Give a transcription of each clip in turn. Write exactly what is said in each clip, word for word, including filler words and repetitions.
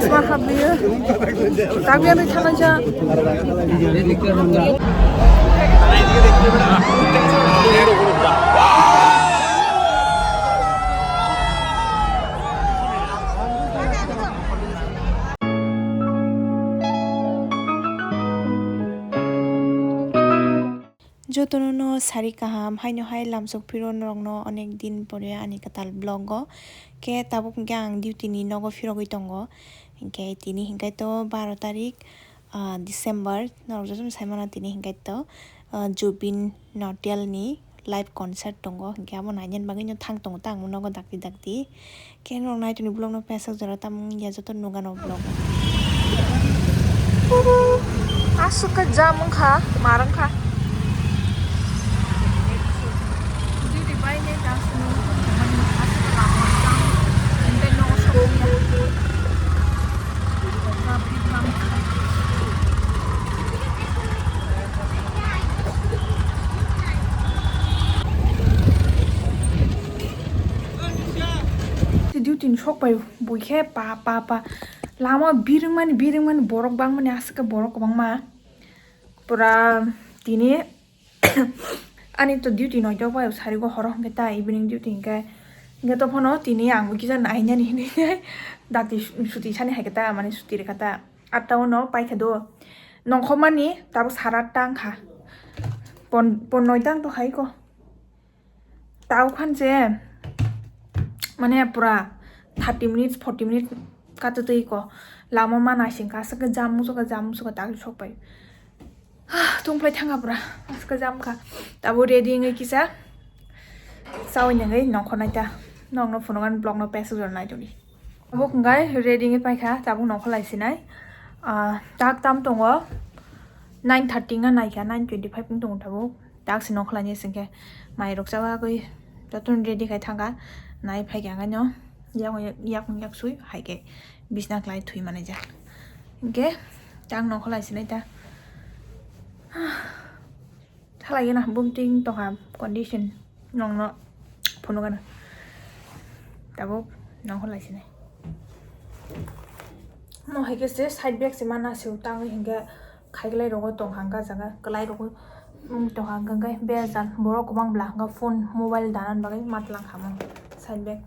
Sma habliyo. Takbiya twi thanajak. Jotono no sari kaham, haino hai lamsok phiro norokno onek din pore ani kwtal vlog o. Khe tabuk hwnkhe ang duty ni nogo phirogwi tongo. Hinkhe tini hinkhe to baro tarik, ah, December, norok jotono saimano tini hinkhe to, ah, Zubeen Nautiyal ni live concert tongo, hinkhe abo nainani bagwi no thang tongo ta ang nogo dakti dakti. Khe norok naitoni vlog no pesok jora tamo wngya joto nugano vlog. Aswk khe jam wngkha, mar wngkha. Duty bai nai ta aswk nung aswk lama jam. Tei nogo sokya. Traffic jam. Duty ni sok pai bui khe pa, pa, pa. Lama birwngmani, birwngmani borok bangmani aswk khe borok kwbangma. Pura tini ani to duty noito pai sarigo horo hwnkhe ta evening duty hwnkhe. Hwnkhe to phano tini ang bo kisa nainani hinwi dakti suti sani hai khe ta, mane suti rwkha ta. Atta o no paikha do. Nongkhormani tabuk sara atta wngkha. Pon, pon noita wng tongkha iko. Tau khan je, mane pura thirty minutes, forty minutes kato twi ko. Lama ma naising ka, aswk jam musuka, jam musuka tak sok pai. Tungplai thanga pura, aswk jam kha. Tabo ready wngwi kisa. Sawi nangwi nongkhor naita. Nongno phunukgan vlog no pesok jora naitoni. Tabuk hwnkhe ready wngwi paikha, tabuk nongkhor lai sinai. Ah, tak tam tongo, nine thirty wngna naikha, nine twenty five wng tongo tabuk. Tak se nongkhor laini singkhe mai rok chawi jotono ready khai thangkha, nai phaikha hwnkhe no yakung yak, yakung yak sui haikhe bisna klai thwi manai jak. Hinkhe tak nongkhor lai sinai ta. Thalai gana bumting tongkha condition nongno phunukgana. Tabuk nongkhor lai sinai. Mo hai khe se side bag se mana se tangwi hinkhe khaiklai rogo tongkha hwnkha jaga kwlai rogo, um, tongkha hwnkha hwnkhe bejan borok kwbang bla hwnkha phone mobile danan bagwi matwlang kha mo side bag.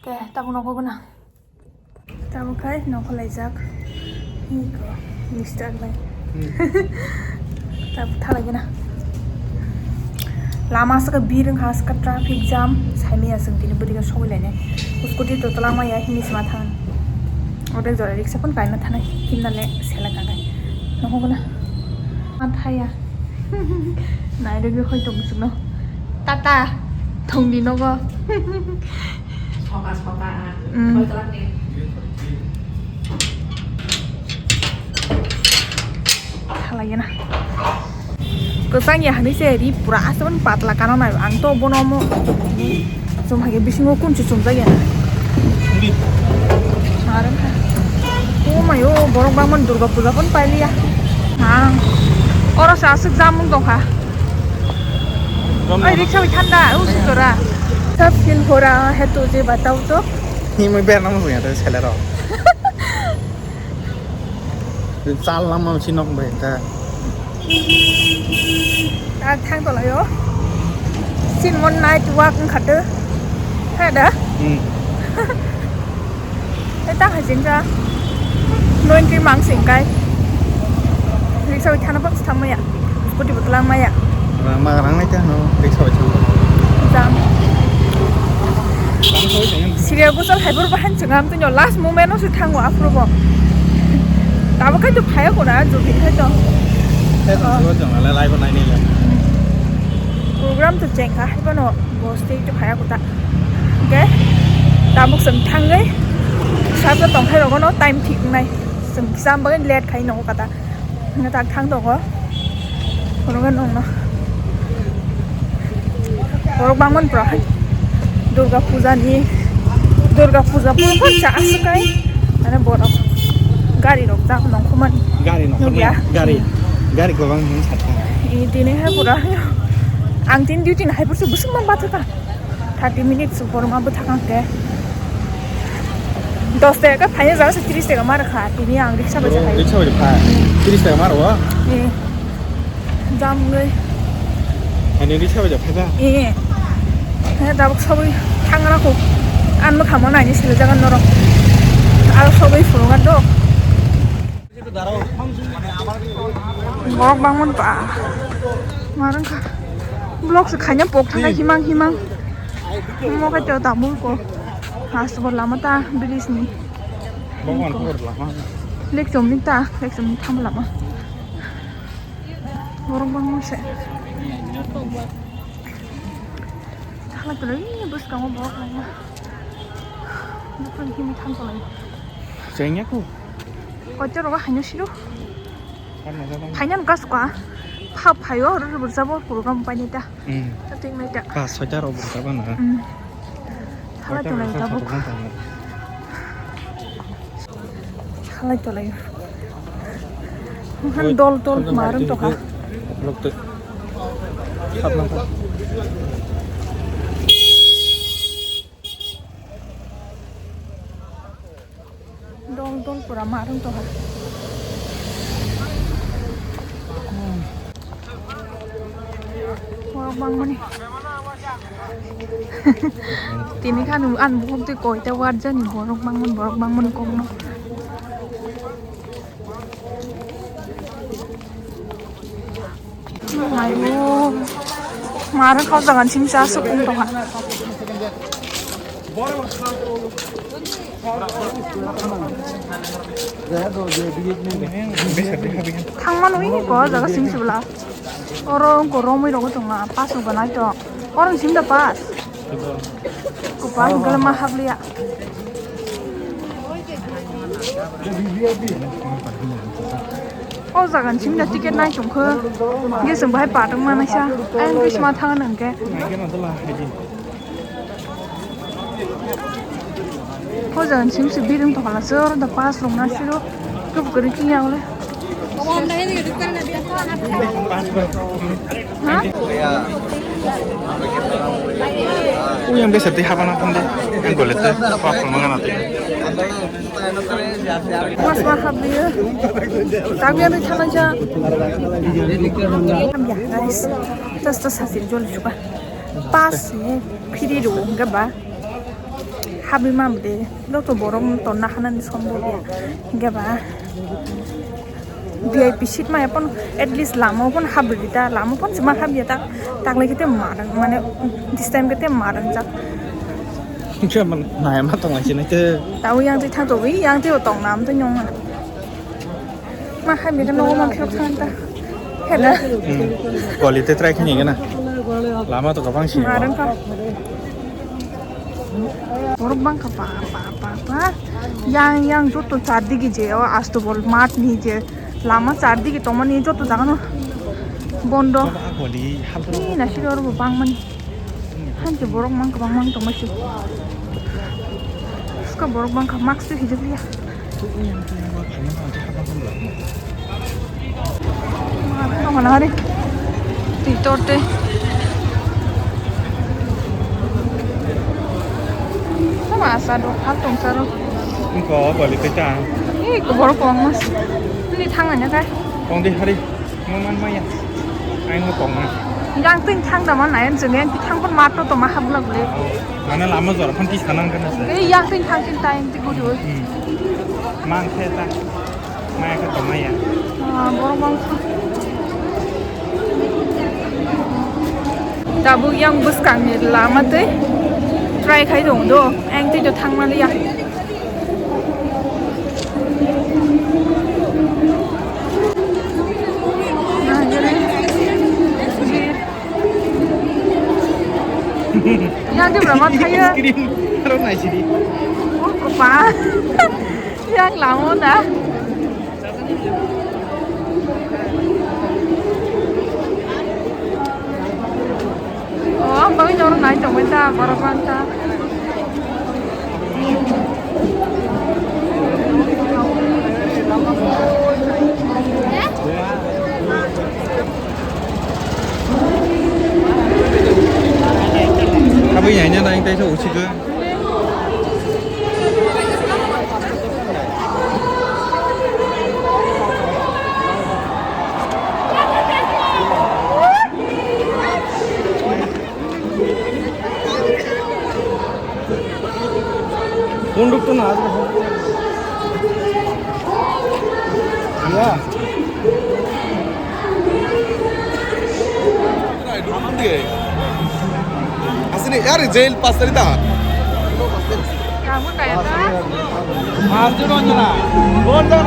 Khe tabuk nongkhor gana. Tabuk khai nongkhor laijak. Iko, mister bai. Hmm. Tabuk thalai gana. Lama saka bir wngkha, saka traffic jam. Saimaya chwng tini bwdika sogwi lainai. Scooty to twlangmaya himni sima thang. Ode jora riksa phone kaina thanai. Himna le sela kagai. Nongkhor gana. Mathaya. Nairogwi hoi tong chwngno. Tata. Thongni nogo. Soka, soka, ah. Mm. Koi tolak ni. Thalai gana. Kwchang ya hani se ri pura aswk patla kana nai ang to bono mo. Chum hai bisingo kun chu chum jaya. Ri. Marang kha. O mayo borok bangman Durga puja pon pailiya. Ha. Oro sa aswk jamung tongkha. Ai, riksa bai thanda, o sutora. Sab feel ho raha hai tujhe, batao to. Ni mui ber nang mui ata sele ro. Chal lang ma si nok bai ta. Ta thang to layo. Sin mon night walk wngkha to. Ha da? Hmm. Eta hai jeng ja. Noin kri mang sing kai. Riksa bai thana bak thang maya. Scooty botol ang maya. Rang ma rang nai ta no riksa bai thang. Jam. Rang sa bai thang. Siriya gusal hai bor bahan chengam tu last moment no se thango afro bo. Tabo kai tu phaya ko na jo bi khai to. Khai to so jong la lai ba nai ni le. Program to cheng kha hai bono. Bo stage o phaya kuta. Hingke tabuk chwng thangwi sasa tongthai rogo no time thik wngnai. Chwng kisa bagwi late khai nongo kata. Hingke tak thang tongo. Phunukgo nongno. Borok bangmani pura hai. Durga puja ni, Durga puja pura cha aswk kai. Mane borok gari rok jak nongkhormani. Gari nongkhormani. Nukya. Gari, gari gobang hwn sakha. I tini hai pura. Ang tin duty ni hai pura se busuk mang bathaka. Thirty minutes borok ma bwthakang khe. Dos taka khe phaina jaga se tris taka ma rwkha. Tini ang riksa bai se phai. Riksa bai phai. Tris taka ma rwo? Eh. Jam wngwi. Ani riksa bai phai ba? Eh. He, tabuk sabui thangna kho. Ang bwkha mo naini sele jaga norok. Aro sabui phunukha do. Borok bangmani ba. Marwng kha. Vlog se khaina pok thangkha himang himang. Mo khe to tamul ko. Has bo lama ta bilis ni. Lekchom ni ta, lekchom ni tham lama. Borok bangma se. Thala tala, ih, bwskango borok langma. Buphang himwi thang tonglaio. Chengya ko? Kotor rogo haino siro. Phainani kasko a. Pha phaio, oro ro burjabo program painai ta. Hmm. Ta twi nai ta. Pas soita rok burjaba na. Hmm. Thala tala tabuk. Halai tolai. Mokhan dol dol marwng tongkha. Lok twi. Hapna kha. Dol dol pura marwng tongkha. Borok bangmani. Tini kha nung an bukhuk twi koita ward jani borok bangmani, borok bangmani kokno. Ayo, marwng kha o jaga ni simi cha aswk wng tongkha. Thangmano ini ko jaga simi sibla. Oro wngkha romwi rogwi tongma, pass wngkha naitong. Oro ni simi da pass. Ko pass wngkha ma habliya. O jaga ni simi da ticket naitong kho. Ge chwng bahai patwng manaisa. Ayang khe sima thang nang khe. Hoja sim si biring to hala sir da pass rong na siro. Kup kuri kiya ole. Ha? Uyang besa tei habana tong de. Ang gole te pa pon mangana te. Mas ma habliyo. Tabiya ni thalang ja. Hamya, guys. Tas tas hasil jol chuka. Pass ni free rw hwnkhe ba habwi ma de joto borok no tonna hanani sombo ya hwnkhe ba V I P seat maya pon at least lama o pon habwi ta lama pon sima habya ta taklai kete marang mane this time kete marang jak. Naya ma tong lai sinai te. Tao yang twi thang to wi yang twi tong nam to nyong. Ma hai mega no ma phirok thang ta. Hena. Quality try khini gana. Lama to kabang si. Marang ka. Borok bang ka pa pa pa pa. Yang yang joto char digi je o astobol mat ni je. Lama char digi tongmani joto jaga no bondo. Ni na siro oro bang mani. Hanti borok mang kwbang mang tongma si. Ska borok bangkha mask twi hijab liya. Tongmani hari. Twi torte. Sama asa do hal tongsa ro. Ingko bali peta. Ih, borok kwbang mas. Ni thang nanya kai. Tongdi hari. Mo man maya. Aino tongna. Yang tin thang da man ayan jeng yang thang pon mato to ma habla bole. Mana lama jora pon ti sanang kana se. Ei yang tin thang tin ta yang ti gudu. Hmm. Mang khe ta. Maya khe to maya. Ah, borok bang. Tabuk yang bwskang ni lama tei try khai dong do. Yang ti do thang mali ya. Yang di berapa saya? Screen, aro nai sini. Oh, kepa. Yang lama dah. Oh, bang nyoro nai tong ta, borok bang ta. Abo yang nya nai tai so uchi ke. Konduk to na. Ya. Asli yar jail pass tadi ta. Kamu kayak apa? Arjun Anjana. Gol dah.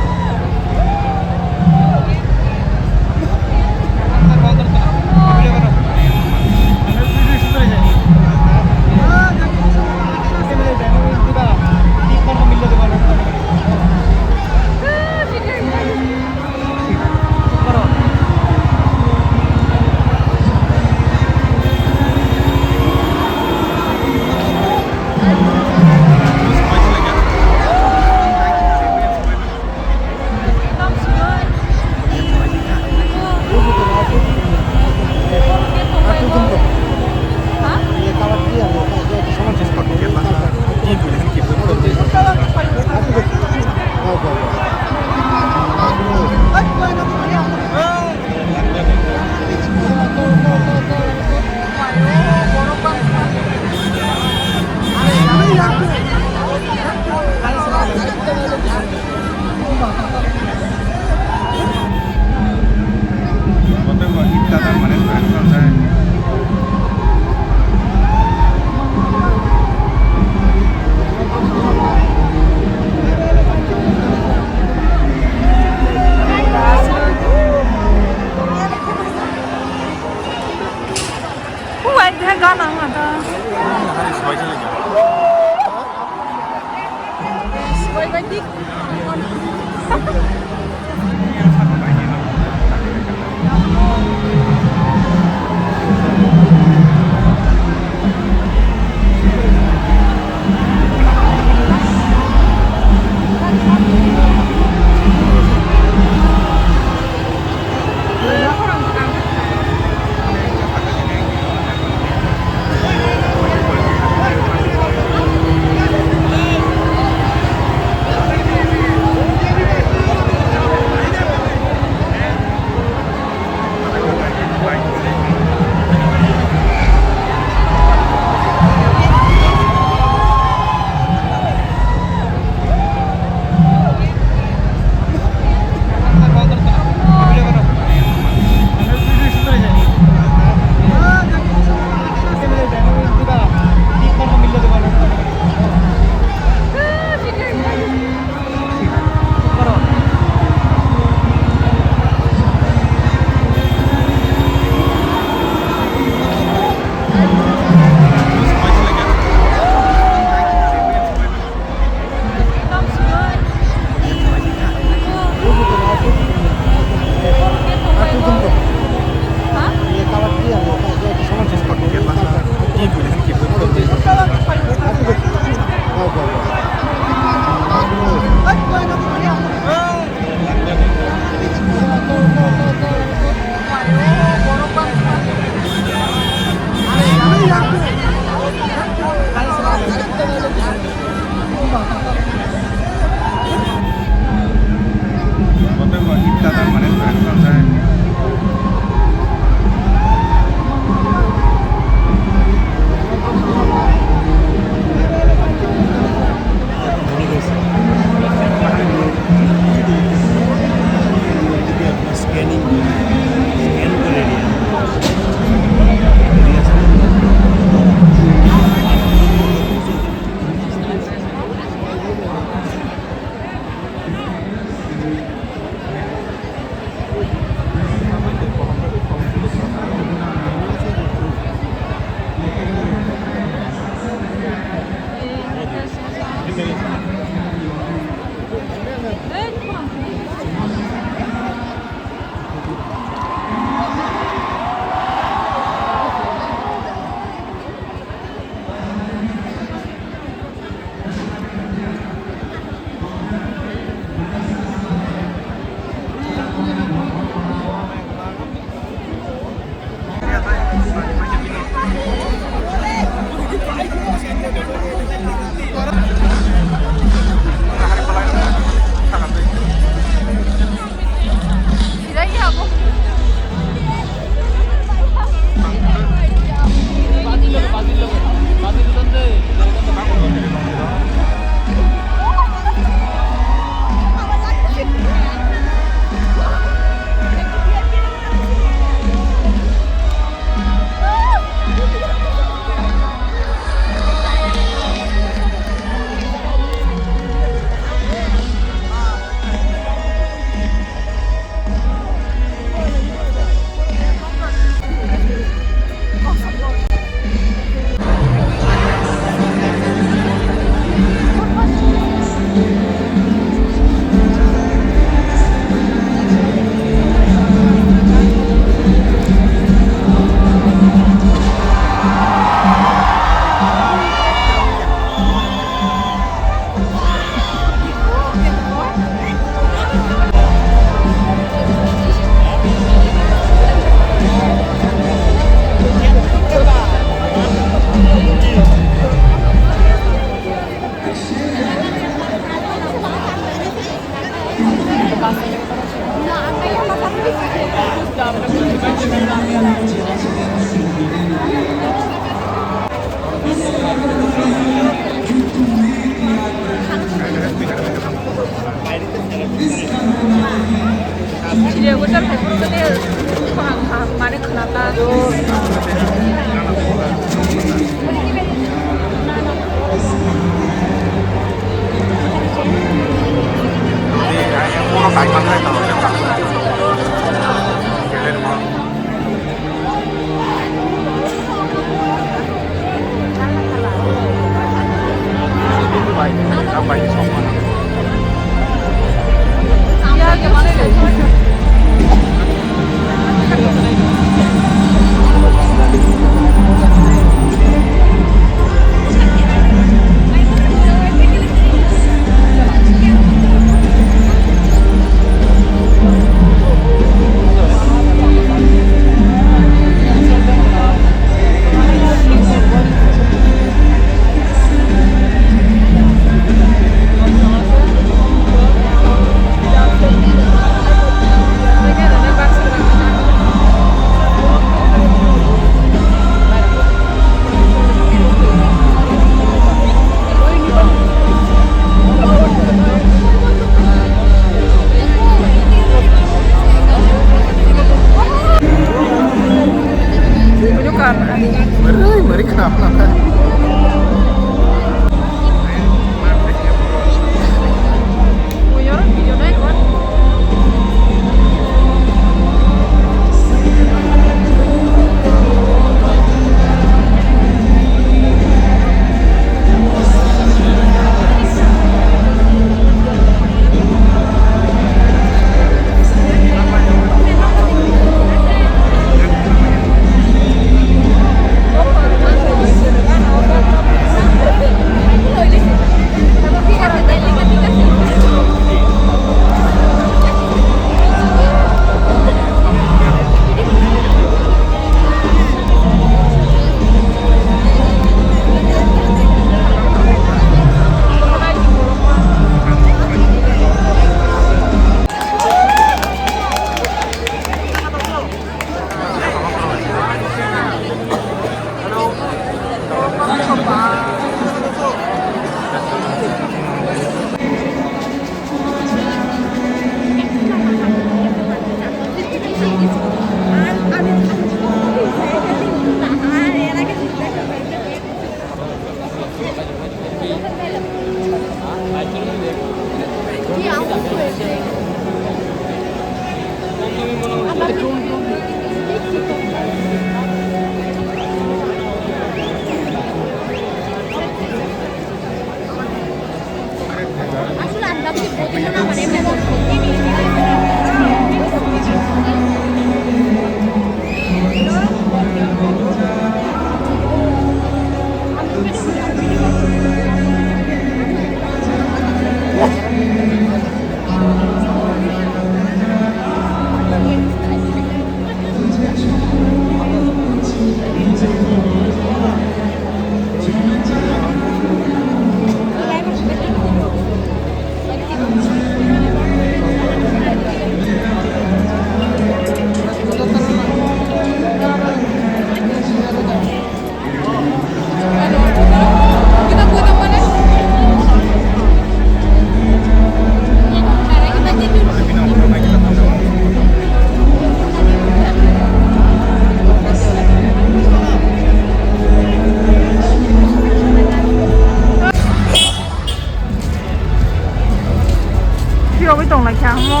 Phirogwi tong lai kha omo,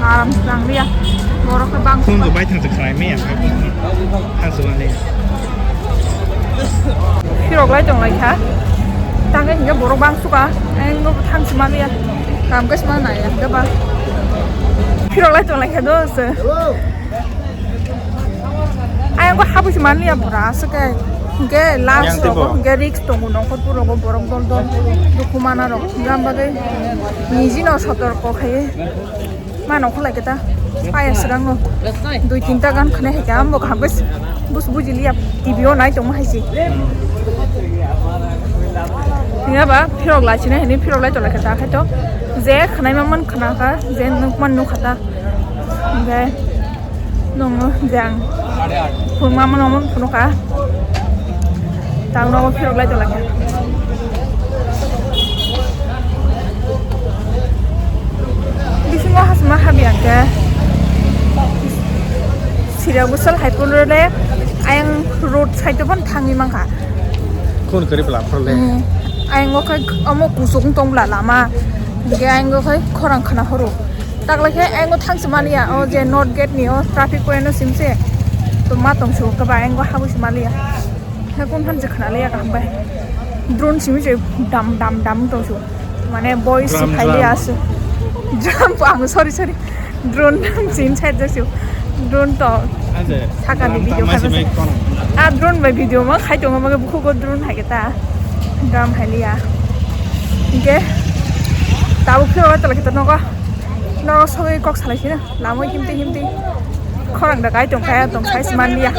aram se tang liya, borok khe bang. Phone rok bai thang se khlai maya, thang se mani. Phirok lai tong lai kha, tang khe hinkhe borok bang suka, ang no thang se mani ya, kam khe se ma nai ya, hinkhe ba phirok lai tong lai kha do se. Ayang ko habui se manliya pura aswk khe. Hinkhe last rogo hinkhe risk tongo nongkhor puro go borok dol dol dukhu mana rok. Hinkhe ang bagwi niji no sotorko khai ma nongkhor lai khe ta paya swrang no dui tinta gan khwnai hai khe ang bo kaham khe bus bujiliya T V o nai tongma hai se. Hinkhe ba phirok lai sinai hinwi phirok lai tong lai khe ta khai to je khwnai ma man khwna kha je nuk man nuk kha ta. Hinkhe Nongo jang. Phunukma mano mon phunuka. Tang nogo phirok lai tolakha. Bisingo hasma habi angkhe. Ya busal hai pun role ayang road side pun thangi mangkha. Khun kari pla phrole. Hmm. Ayang okai omo kusuk tong bla lama. Ge ayang okai khorang khana horo. Takla khe ayang thang se maliya o je north gate ni o traffic point no simse. To ma tong su ka ba ayang habu se maliya. He kon han je khana le ya kaham bai. Drone simi je dam dam dam tong su. Mane boys Drum, khai le drum. Asu. Drum ang sorry sorry. Drone sin side jasu. Drone to Aje, saka ni drum video tama khai si basi. Mai kono. A drone bai video ma khai tongo ma bukhugo drone hai ta. Drum hai liya. Ge. Tabu phiro ta lagi ta nogo. Nogo sogwi kok salai sina. Lamo himti himti. Khorang da kai tong kaya tong sai siman liya.